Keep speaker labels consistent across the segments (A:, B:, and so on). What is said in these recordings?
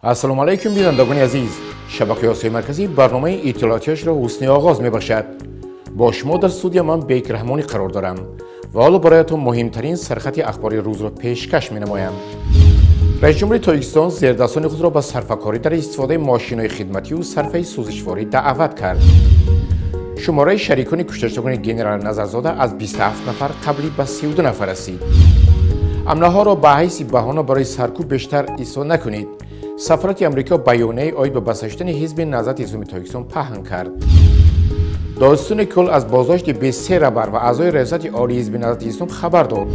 A: Ассалому алайкум, бинандагони азиз. Шабакаи Осиёи Марказӣ барномаи иттилоотиашро ҳусни оғоз мебахшад. Бо шумо дар студия ман Бек Раҳмонӣ қарор дорам ва ҳоло бароятон муҳимтарин сархати ахбори рӯзро пешкаш менамоям. Раисҷумҳури Тоҷикистон зердастони худро ба сарфакорӣ дар истифодаи мошинҳои хидматию сарфаи сӯзишворӣ даъват кард. Шумораи шарикони кушташудагони генерал Назарзода аз 27 нафар қаблӣ ба 32 нафар расид. Ҳамлаҳоро ба ҳайси баҳона барои саркӯб бештар истифода накунед. Сафорати Амрико баёнияи оид ба баста шудани ҳизби Наҳзати Исломии Тоҷикистон паҳн кард. Додситони кул аз боздошти 23 раҳбар ва аъзои раёсати олии ҳизби Наҳзати Ислом хабар дод.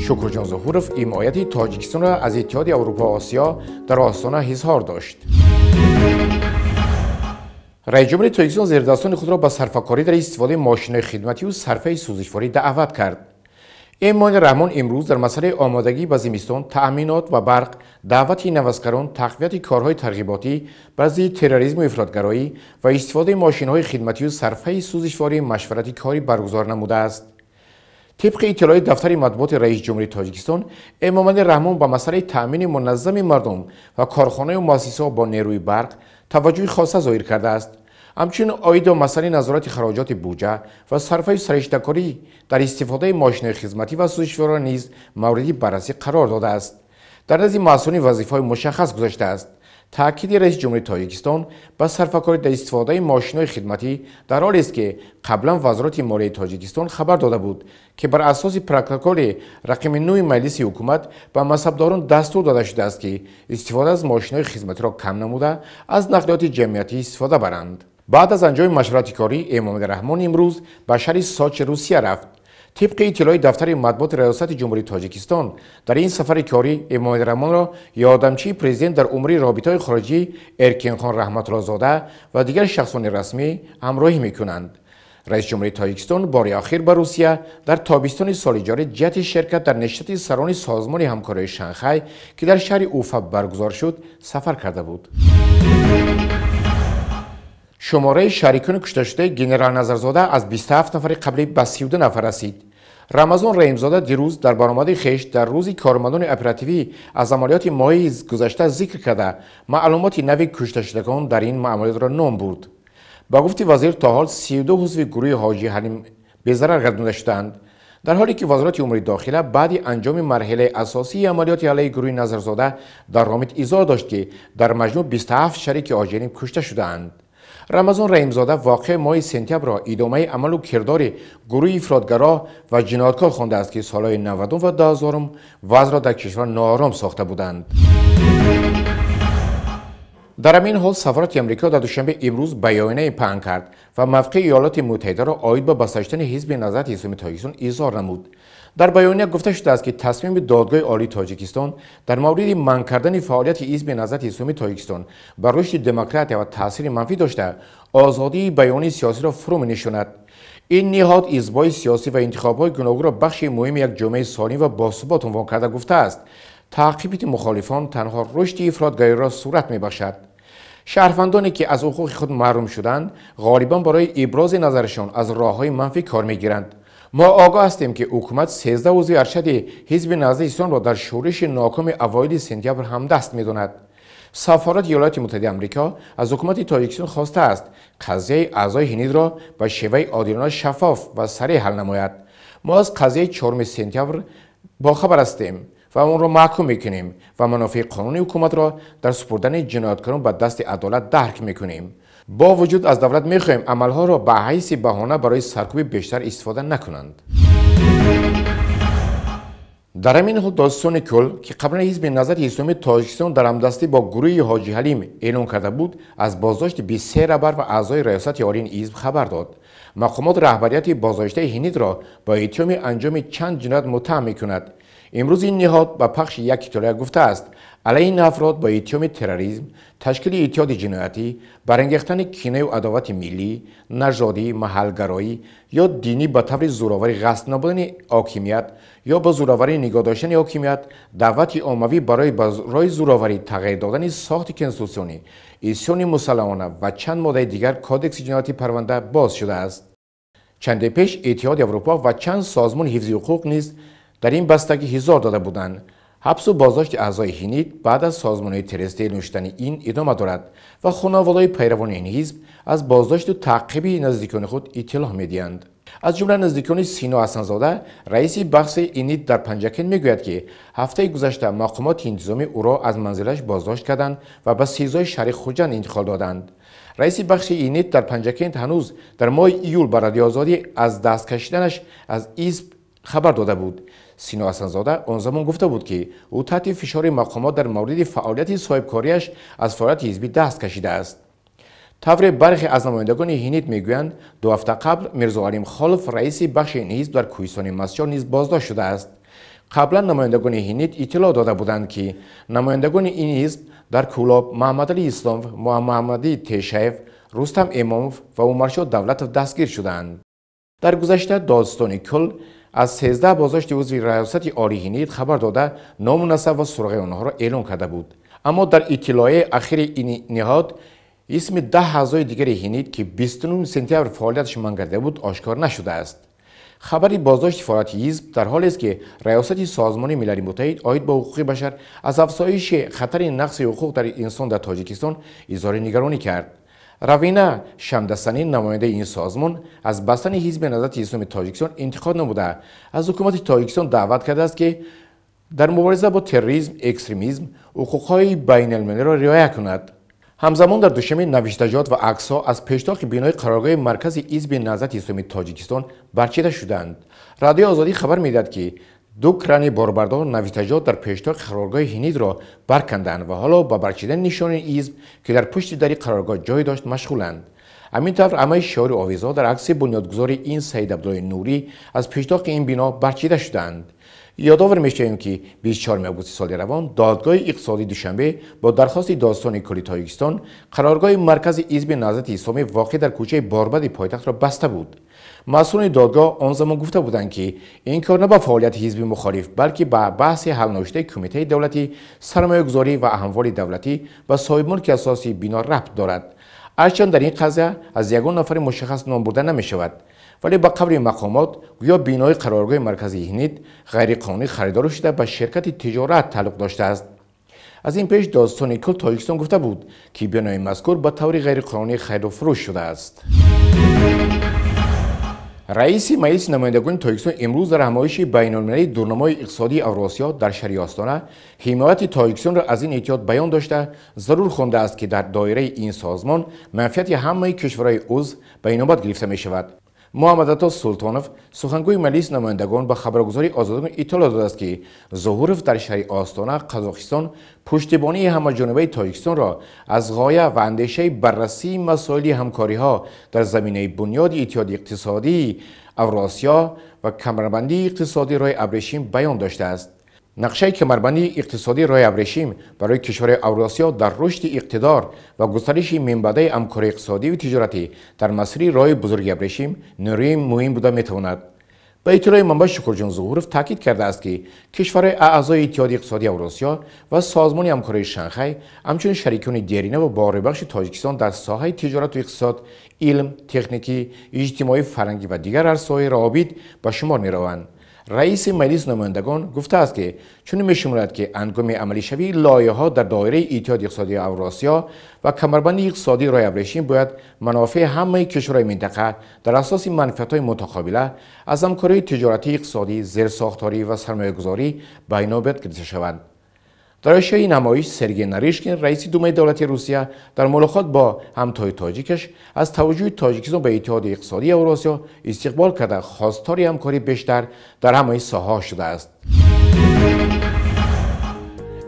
A: Шукрҷон Зуҳуров ҳимояти Тоҷикистонро аз Иттиҳоди Аврупо Осиё дар остона изҳор дошт. Раисҷумҳури Тоҷикистон зердастони худро ба сарфакорӣ дар истифодаи мошинҳои хидматию сарфаи сӯзишворӣ даъват кард. Эмомалӣ Раҳмон имрӯз дар масъалаи омодагӣ ба зимистон, таъминот ва барқ, даъвати наваскарон, тақвияти корҳои тарғиботӣ бар зидди терроризму ифротгароӣ ва истифодаи мошинҳои хидматию сарфаи сӯзишворӣ машварати корӣ баргузор намудааст. Тибқи иттилои дафтари матбуоти раиси ҷумҳурии Тоҷикистон, Эмомалӣ Раҳмон ба масъалаи таъмини муназзами мардум ва корхонаю муассисаҳо бо нерӯи барқ таваҷҷӯҳи хоса зоҳир кардааст. Ҳамчунин оид ба масъалаи назорати хароҷоти буҷа ва сарфаю сариштакорӣ дар истифодаи мошинҳои хизматӣ ва сӯзишвориро низ мавриди баррасӣ қарор додааст. Дар назди масъулин вазифаҳои мушаххас гузоштааст. Таъкиди раиси ҷумҳурии Тоҷикистон ба сарфакорӣ дар истифодаи мошинҳои хидматӣ дар ҳолест, ки қаблан Вазорати молияи Тоҷикистон хабар дода буд, ки бар асоси протоколи рақами 9 Маҷлиси ҳукумат ба мансабдорон дастур дода шудааст, ки истифода аз мошинҳои хизматиро кам намуда, аз нақлиёти ҷамъиятӣ истифода баранд. Баъд аз анҷоми машварати корӣ Эмомалӣ Раҳмон имрӯз ба шаҳри Сочи Русия рафт. Тибқи иттилои дафтари матбуоти раёсати ҷумҳурии Тоҷикистон, дар ин сафари корӣ Эмомалӣ Раҳмонро ёрдамчии президент дар умури робитаҳои хориҷӣ Эркинхон Раҳматуллозода ва дигар шахсони расмӣ ҳамроҳӣ мекунанд. Раиси ҷумҳурии Тоҷикистон бори охир ба Русия дар тобистони соли ҷорӣ ҷиҳати ширкат дар нишасти сарони созмони ҳамкориҳои Шанхай, ки дар шаҳри Уфа баргузор шуд, сафар карда буд. Шумораи шарикони кушташудаи генерал Назарзода аз 27 нафари қаблӣ ба 32 нафар расид. Рамазон Раҳимзода дирӯз дар баромади хеш дар рӯзи кормандони оперативӣ аз амалиёти моҳи гузашта зикр карда, маълумоти нави кушташудагон дар ин маъмуриятро ном бурд. Ба гуфти вазир, то ҳол 32 узви гурӯҳи Ҳоҷи Ҳалим безарар гардонида шудаанд. Дар ҳоле ки Вазорати умури дохила баъди анҷоми марҳилаи асосии амалиёти алайҳи гурӯҳи Назарзода дар Ромит изҳор дошт, ки дар маҷмӯъ 27 шарики Ҳоҷи Ҳалим кушта шудаанд. Рамазон Раҳимзода воқеаи моҳи сентябрро идомаи амалу кирдори гурӯҳи ифротгаро ва ҷинояткор хондааст, ки солҳои 90 ва 2000 вазъро дар кишвар ноором сохта буданд. Дар ҳамин ҳол сафорати Амрико дар Душанбе имрӯз баёнияе паҳн кард ва мавқеи Иёлоти Муттаҳидаро оид ба баста шудани ҳизби Наҳзати Исломии Тоҷикистон изҳор намуд. Дар баёния гуфта шудааст, ки тасмими Додгоҳи Олии Тоҷикистон дар мавриди манъ кардани фаъолияти ҳизби Наҳзати Исломии Тоҷикистон ба рушди демократия ва таъсири манфӣ дошта, озодии баёнии сиёсиро фурӯ менишонад. Ин ниҳод ҳизбҳои сиёсӣ ва интихобҳои гуногунро бахши муҳими як ҷомеаи солим ва босубот унвон карда гуфтааст, таъқиби мухолифон танҳо рушди ифротгариро сурат мебахшад. Шаҳрвандоне ки аз ҳуқуқи худ маҳрум шуданд, ғолибан барои ибрози назарашон аз роҳҳои манфӣ кор мегиранд. Мо огоҳ ҳастем, ки ҳукумат 13 узви аршади ҳизби Наҳзати Исломро дар шӯриши нокоми авоили сентябр ҳамдаст медонад. Сафорати Иёлоти Муттаҳидаи Амрико аз ҳукумати Тоҷикистон хостааст, қазияи аъзои ҳинидро ба шеваи одилона, шаффоф ва сареъ ҳал намояд. Мо аз қазияи 4 сентябр бохабар ҳастем ва онро маҳкум мекунем ва манофеи қонуни ҳукуматро дар супурдани ҷинояткорон ба дасти адолат дарк мекунем. Бо вуҷуд аз давлат мехоҳем амалҳоро ба ҳайси баҳона барои саркӯби бештар истифода накунанд. Дар ҳамин ҳол додситони кул, ки қаблан ҳизби Наҳзати Исломии Тоҷикистон дар ҳамдастӣ бо гурӯҳи Ҳоҷи Ҳалим эълон карда буд, аз боздошти 23 раҳбар ва аъзои раёсати олии ҳизб хабар дод. Мақомот раҳбарияти боздоштаи ҳинидро ба иттиҳоми анҷоми чанд ҷиноят муттаҳам мекунад. Имрӯз ин ниҳод ба пахши як иттилоя гуфтааст, алайҳи ин афрод бо иттиҳоми терроризм, ташкили иттиҳоди ҷиноятӣ, барангехтани кинаю адовати миллӣ, нажодӣ, маҳалгароӣ ё динӣ, ба таври зӯроварӣ ғасб намудани ҳокимият ё ба зӯроварӣ нигоҳ доштани ҳокимият, даъвати оммавӣ барои ба роҳи зӯроварӣ тағйир додани сохти конститутсионӣ, исёни мусаллаҳона ва чанд моддаи дигар Кодекси ҷиноятӣ парванда боз шудааст. Чанде пеш Иттиҳоди Аврупо ва чанд созмони ҳифзи ҳуқуқ низ дар ин бастагӣ ҳизор дода буданд. Ҳабсу боздошти аъзои ҳинид баъд аз созмонҳои террористӣ эълон шудани ин идома дорад ва хонаводаҳои пайравони ин ҳизб аз боздошту таъқиби наздикони худ иттилоъ медиҳанд. Аз ҷумла наздикони Сино Ҳасанзода, раиси бахши ИНИТ дар Панҷакент, мегӯяд, ки ҳафтаи гузашта мақомоти интизомӣ ӯро аз манзилаш боздошт карданд ва ба СИЗОи шаҳри Хуҷанд интиқол доданд. Раиси бахши ИНИТ дар Панҷакент ҳанӯз дар моҳи июл ба Радиои Озодӣ аз даст кашиданаш аз ҳизб хабар дода буд. Сино Ҳасанзода он замон гуфта буд, ки ӯ таҳти фишори мақомот дар мавриди фаъолияти соҳибкориаш аз фаъолияти ҳизбӣ даст кашидааст. Тавре бархе аз намояндагони ҳинид мегӯянд, 2 ҳафта қабл Мирзоалим Холов, раиси бахши ин ҳизб дар кӯҳистони Мастчоҳ, низ боздошт шудааст. Қаблан намояндагони ҳинид иттилоъ дода буданд, ки намояндагони ин ҳизб дар Кӯлоб Маҳмадалӣ Исломов, Муҳаммадӣ Тешаев, Рустам Эмомов ва Умаршоҳ Давлатов дастгир шуданд. Дар гузашта додситони кул аз 13 боздошти узви раёсати олии ҳинид хабар дода, ному насаб ва суроғаи онҳоро эълон карда буд. Аммо дар иттилоияи ахири ин ниҳод исми 10 аъзои дигари ҳинид, ки 29 сентябр фаъолияташ манъ гардида буд, ошкор нашудааст. Хабари боздошти фаъолияти ҳизб дар ҳолест, ки раёсати Созмони Милали Муттаҳид оид ба ҳуқуқи башар аз афзоиши хатари нақси ҳуқуқ дар инсон дар Тоҷикистон изҳори нигаронӣ кард. Равина Шамдасанӣ, намояндаи ин созмон, аз бастани ҳизби Наҳзати Исломии Тоҷикистон интиқод намуда, аз ҳукумати Тоҷикистон даъват кардааст, ки дар мубориза бо терроризм, экстремизм ҳуқуқҳои байналмилалиро риоя кунад. Ҳамзамон дар Душанбе навиштаҷот ва аксҳо аз пештоқи бинои қароргоҳи маркази ҳизби Наҳзати Исломии Тоҷикистон барчида шуданд. Радиои Озодӣ хабар медиҳад, ки 2 крани борбардор навиштаҷот дар пештоқи қароргоҳи ҳинидро барканданд ва ҳоло ба барчидани нишони ҳизб, ки дар пушти дари қароргоҳ ҷой дошт, машғуланд. Ҳамин тавр ҳамаи шиори овезҳо дар акси бунёдгузори ин Саид Абдуллои Нурӣ аз пештоқи ин бино барчида шуданд. Ёдовар мешавем, ки 24 августи соли равон додгоҳи иқтисодии Душанбе бо дархости додситони кулли Тоҷикистон қароргоҳи маркази ҳизби Наҳзати Исломӣ воқеъ дар кӯчаи Борбади пойтахтро баста буд. Масъулони додгоҳ он замон гуфта буданд, ки ин кор на ба фаъолияти ҳизби мухолиф, балки ба баҳси ҳалношудаи Кумитаи давлатӣ, сармоягузорӣ ва амволи давлатӣ ва соҳибмулки асосии бино рабт дорад. Ҳарчанд дар ин қазия аз ягон нафари мушаххас ном бурда намешавад, вале ба қавли мақомот гӯё бинои қароргоҳи марказии ҳинид ғайриқонунӣ харидорӣ шуда ба ширкати тиҷорат тааллуқ доштааст. Аз ин пеш додситони кул Тоҷикистон гуфта буд, ки бинои мазкур ба таври ғайриқонунӣ хариду фурӯш шудааст. Раиси Маҷлиси намояндагони Тоҷикистон имрӯз дар ҳамоиши байналмилалии дурнамои иқтисодии Авросиё дар шаҳри Остона ҳимояти Тоҷикистонро аз ин иттиҳод баён дошта, зарур хондааст, ки дар доираи ин созмон манфиати ҳамаи кишварҳои узв ба инобат гирифта мешавад. Муҳаммадато Султонов, сухангӯи Маҷлиси намояндагон, ба хабаргузории Озодӣ иттилоъ додааст, ки Зуҳуров дар шаҳри Остона, Қазоқистон, пуштибонии ҳамаҷонибаи Тоҷикистонро аз ғоя ва андешаи баррасии масоили ҳамкориҳо дар заминаи бунёди иттиҳоди иқтисодии Авросиё ва камарбандии иқтисодии роҳи абрешим баён доштааст. Нақшаи камарбандии иқтисодии роҳи абрешим барои кишварҳои Авросиё дар рушди иқтидор ва густариши минбаъдаи ҳамкории иқтисодӣ тиҷоратӣ дар масири роҳи бузурги абрешим нерӯи муҳим буда метавонад. Ба иттилои манбаъ, Шукурҷон Зуҳуров таъкид кардааст, ки кишварҳои аъзои Иттиҳоди иқтисодии Авросиё ва Созмони ҳамкории Шанхай ҳамчунин шарикони дерина ва боварибахши Тоҷикистон дар соҳаи тиҷорату иқтисод, илм, техникӣ, иҷтимоӣ, фарҳангӣ ва дигар арсаҳои равобит ба шумор мераванд. Раиси Маҷлиси намояндагон гуфтааст, ки чунин мешуморад, ки ҳангоми амалишавии лоиҳаҳо дар доираи Иттиҳоди иқтисодии Авросиё ва камарбанди иқтисодии роҳи абрешим бояд манофеи ҳамаи кишварҳои минтақа дар асоси манфиатҳои мутақобила аз ҳамкориҳои тиҷоратӣ, иқтисодӣ, зерсохторӣ ва сармоягузорӣ ба инобат гирифта шаванд. Дар ҳошияи намоиш Сергей Нарышкин, раиси Думаи давлати Русия, дар мулоқот бо ҳамтои тоҷикаш аз таваҷҷӯҳи Тоҷикистон ба Иттиҳоди иқтисодии Авросиё истиқбол карда, хостори ҳамкории бештар дар ҳамаи соҳаҳо шудааст.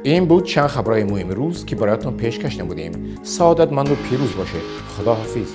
A: Ин буд чанд хабарҳои муҳими рӯз, ки бароятон пешкаш намудем. Саодатманду пирӯз бошед. Худо ҳофиз.